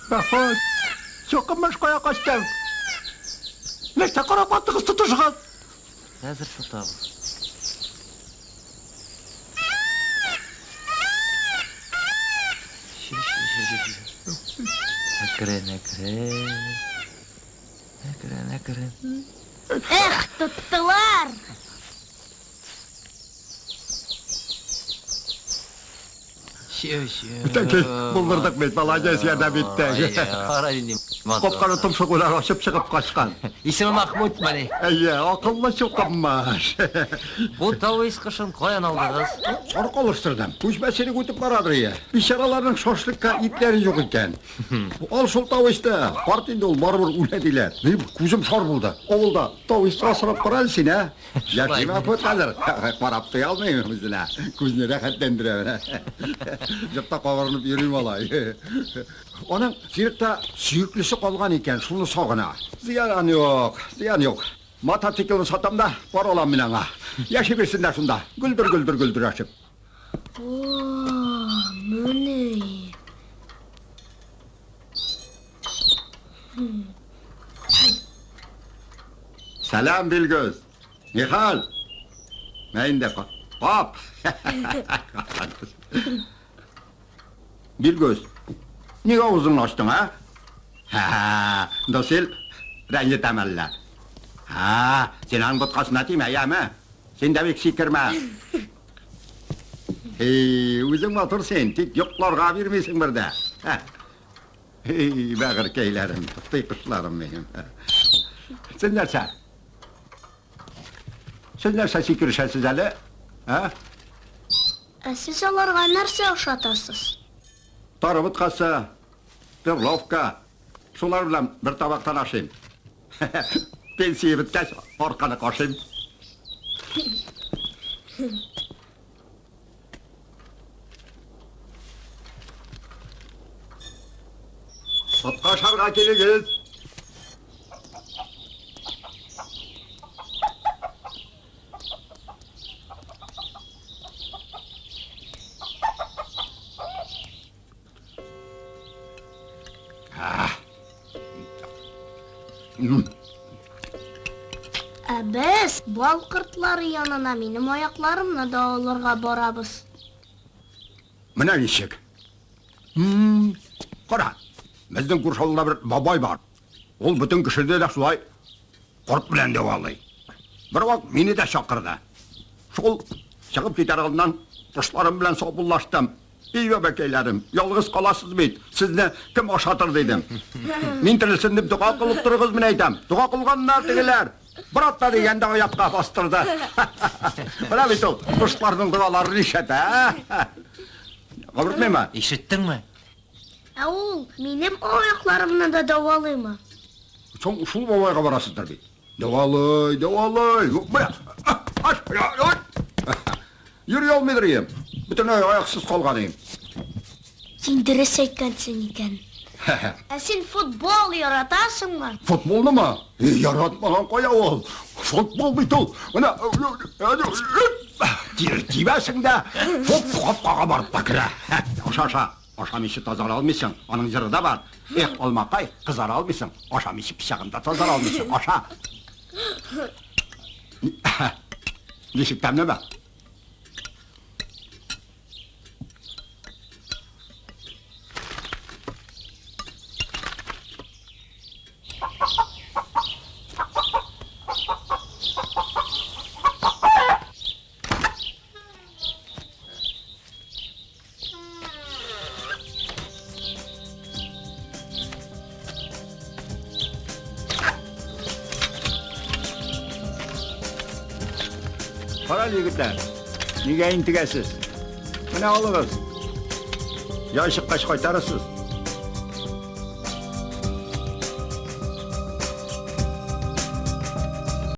Мәхмүт, чукынмыш кая качтың? Нәрсә карап каттыгыз, тотышыгыз! Хәзер тотабыз. Әкрен, әкрен. Әкрен, әкрен. Эх, тоттылар! Тәки, булдырдык бит, молодец, ярдәм иттең. Кара нинди матур. Капканы томшык белән ачып чыгып качкан. Исеме Махмутмыни? Әйе, акыллы чукынмыш. Бу тавис кошын каян алдыгыз? Сарык алыштырдым. Күчмә сирек үтеп барадыр ие. Бичараларның шашлыкка итләре юк икән. Ал шул тависны. Карт инде ул барыбер үлә диләр. Минем күзем шар булды. Авылда тавис асрап кара әле син, ә? Яши Мәхмүт хәзер. Карап туя алмыйм үзенә. Күзне рәхәтләндерә менә. Йортта кабарынып йөри малай. Аның циркта сөеклесе калган икән, шуны сагына. Зыян юк, зыян юк. Мотоциклны сатам да, пар алам мин аңа. Яши бирсеннәр шунда. Гөлдер-гөлдер гөлдерәшеп. О, менә. Сәлам, Билгөз. Нихәл? Мә инде, кап. Билгөз, нигә авызыңны ачтың, ә? Һә, Досил, рәнҗетәм әллә? Һә, син аның боткасына тимә, яме? Син дә бик сикермә. Һи, үзең матур син, тик йокларга бирмисең бер дә. Һи, бәгырькәйләрем, тыйкышларым минем. Сез нәрсә? Сез нәрсә сикерешәсез әле? Ә? Ә сез аларга нәрсә ашатасыз? Тары боткасы, перловка, шулар белән бер табактан ашыйм. Пенсия беткәч, арканы кашыйм. Ботка ашарга килегез. Ә без бал кортлары янына минем аякларымны да алырга барабыз. Менә ничек. Кара, безнең күрше авылда бер бабай бар. Ул бөтен кешене дә шулай корт белән дәвалый. Бервакыт мине дә чакырды. Шул чыгып китәр алдыннан кошларым белән саубуллаштым. И бәбәкәйләрем, ялгыз каласыз бит, сезне кем ашатыр дидем. Мин терелсен дип дога кылып торыгыз, мин әйтәм. Дога кылганнар тегеләр. Бер атна дигәндә аякка бастырды. Менә бит ул кошларның догалары нишләтә, ә? Авыртмыймы? Ишеттеңме? Ә ул минем аякларымны да дәвалыймы? Соң шул бабайга барасыздыр бит. Дәвалый, дәвалый. Менә. Аш, Йөри алмыйдыр ием. Бөтенләй аяксыз калган ием. Син дөрес әйткәнсең икән. Ә син футбол яратасыңмы? Футболнымы? Яратмаган кая ул? Футбол бит ул. Менә тибәсең дә, фуп капкага барып та керә. Аша, аша. Ашамыйча тазара алмыйсың. Аның җыры да бар. Эх, алмакай, кызара алмыйсың. Ашамыйча пычагын да тазара алмыйсың. Аша. Ничек тәмлеме? Кара егетләр, нигә интегәсез? Менә алыгыз. Яй чыккач кайтарырсыз.